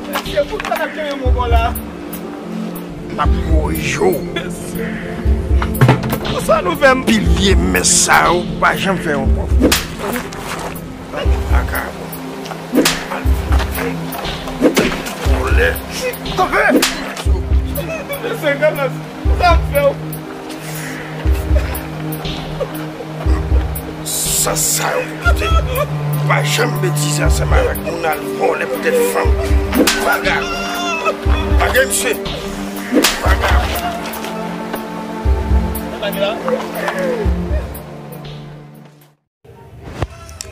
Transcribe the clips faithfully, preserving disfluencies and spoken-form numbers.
Mesye, poukisa n ap kenbe m ankò la? M ap mouri jou. Poukisa nou fè m? Pilye mès sa yo pa janm fè yon kòb. Al kaka. Vòlè. Kanpe! Mesye, gade sa m fè w. Sa, sa yo kite. Pa janm betize ansanm avèk moun al vòlè poutèt fanm. Vagabon. Gade misye. Vagabon.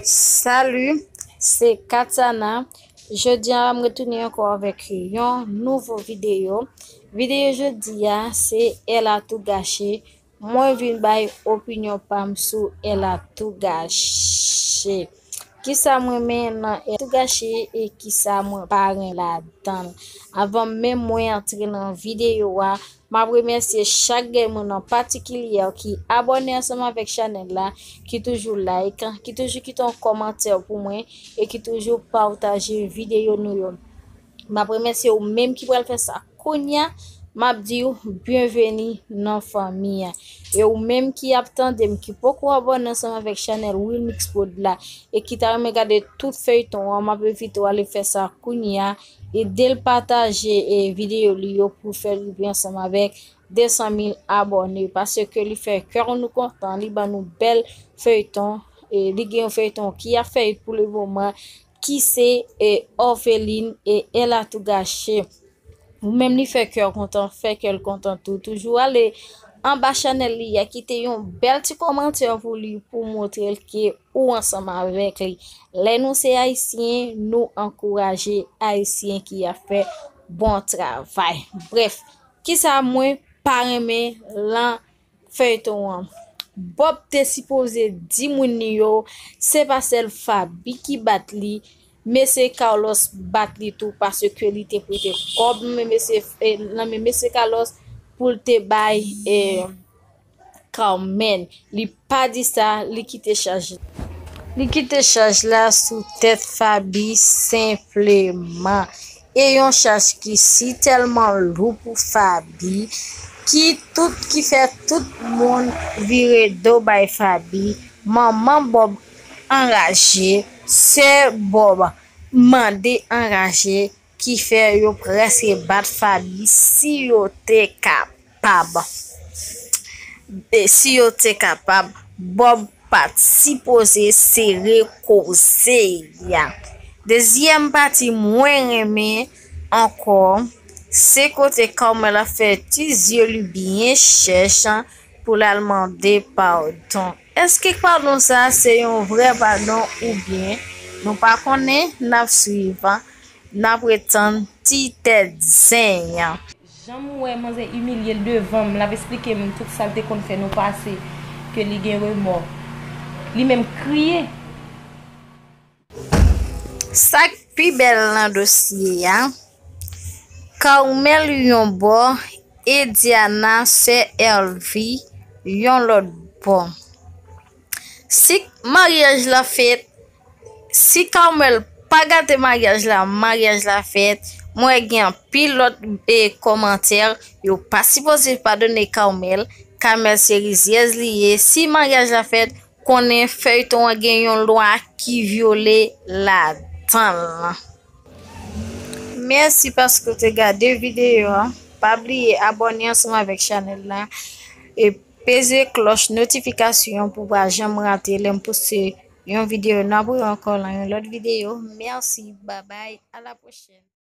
Salut, se Katana. Jodi a, m retounen ankò avèk yon nouvo videyo. Videyo jodi a, se Elle a tout gâché. Mwen vin bay opinyon pa m sou Elle a tout gâché. Kisa m renmen nan Elle a tout gâché e kisa mwen pa renmen ladan l. Avan menm mwen antre nan videyo a, m ap remèsye chak grenn moun an patikilye ki abòne ansanm avèk chanèl la, ki toujou like, ki toujou kite yon kòmantè pou mwen e ki toujou pataje videyo nou yo. M ap remèsye ou menm ki pral fè sa kounye a. M ap di w byenveni nan fanmi an. E ou menm ki ap tande m, ki poko abòne ansanm avèk chanèl Wilmix Prod la e ki ta renmen gade tout feyton an, m ap envite w ale fè sa kounye a. Ede l pataje e videyo li yo pou fè l rive ansanm avèk de san mil abòne, paske li fè kè nou kontan, li ban nou bèl feyton, e li gen yon feyton ki ap fèt pou le moman, ki se e Orpheline e Elle a tout gâché. Ou menm li fè kè w kontan, fè kè l kontan tou. Toujou ale anba chanèl li a, kite yon bèl ti kòmantè pou li, pou montre l ke ou ansanm avèk li. Lè nou se ayisyen, nou ankouraje ayisyen ki ap fè bon travay. Brèf, kisa mwen pa renmen lan feyton an? Bob te sipoze di moun li yo se pa sèl Faby ki bat li, mesye Carlos bat li tou, paske li te prete kòb nan men mesye, eh, nan men mesye Carlos pou l te bay, eh, Carmen. Li pa di sa, li kite chaj. Li kite chaj la sou tèt Faby senpleman. E yon chaj ki si tèlman lou pou Faby, ki tout, ki fè tout moun vire do bay Faby. Manman Bob anraje, sè Bob mande anraje, ki fè yo prèske bat Faby. Si yo te kapab, e si yo te kapab, Bob pa t sipoze sere koze a. Dezyèm pati mwen renmen ankò, se kote Carmel ap fè ti zye li byen chèch pou l al mande padon. Èske padon sa a se yon vrè padon oubyen nou pa konnen? N ap swiv, n ap ret tann ti tèt zen an. Jan m wè manzè imilye l devan m, l ap esplike m tout sa l te konn fè nou pase, ke li gen remò. Li menm kriye. Sa k pi bèl nan dosye a, Carmel yon bò e Diana, sè Hervy, yon lòt bò. Si maryaj la fèt, si Carmel pa gate maryaj la, maryaj la fèt, mwen wè gen anpil lòt e kòmantè, yo pa sipoze padone Carmel, Carmel se rizyèz li ye, si maryaj la fèt, konnen feyton an gen yon lwa ki vyole ladan l. Mèsi paske w te gade videyo a. Pa bliye abòne ansanm avèk chanèl la e peze klòch notifikasyon pou w pa janm rate lè m poste yon videyo. N ap wè ankò nan yon lòt videyo. Mèsi, babay, a la pwochèn.